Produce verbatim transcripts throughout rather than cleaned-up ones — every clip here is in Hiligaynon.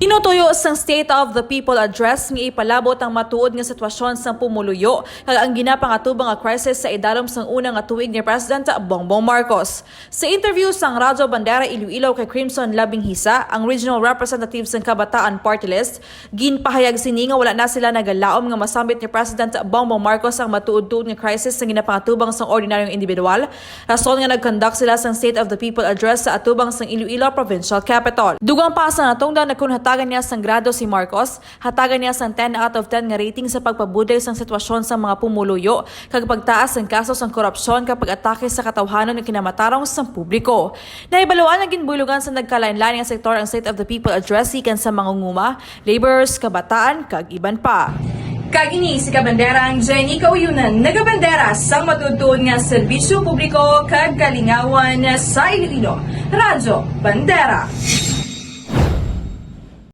Ginutuyo sang State of the People Address nga ipalabot ang matuod nga sitwasyon sang pumuluyo kag ang ginapangatubang nga crisis sa idalom sang una nga tuig ni President Bongbong Marcos. Sa interview sang Radyo Bandera Iloilo kay Crimson Labinghisa, ang regional representative sang Kabataan Party List, ginpahayag sini nga wala na sila nagalaom nga masambit ni President Bongbong Marcos ang matuod-tuod nga crisis nga ginapangatubang sang ordinaryong individual, rason nga nag-conduct sila sang State of the People Address sa atubang sang Iloilo Provincial Capitol. Dugang pa sa natungdan, kon hatagan niya sang grado si Marcos, hatagan niya sang ten out of ten nga rating sa pagpabudlay sang sitwasyon sang mga pumuluyo kag pagtaas sang kaso sang korupsyon kag pag-atake sa katawhanon nga kinamatarong sang publiko. Nahibaluan nga ginbulogan sa nagkalain-lain nga sektor ang State of the People Address gikan sa mangunguma, laborers, kabataan, kag iban pa. Kag ini si Kabanderang Jenny Kauyunan, nagabandera sang matuod-tuod nga serbisyo publiko kag kalingawan sa Iloilo, Radyo Bandera.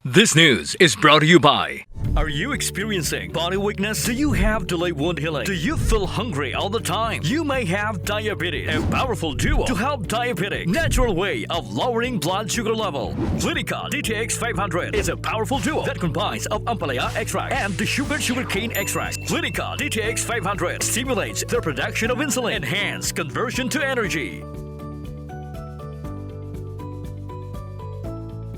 This news is brought to you by. Are you experiencing body weakness? Do you have delayed wound healing? Do you feel hungry all the time? You may have diabetes. A powerful duo to help diabetic natural way of lowering blood sugar level. Clinica D T X five hundred is a powerful duo that combines of ampalaya extract and the sugar sugarcane extract. Clinica D T X five hundred stimulates the production of insulin, enhance conversion to energy.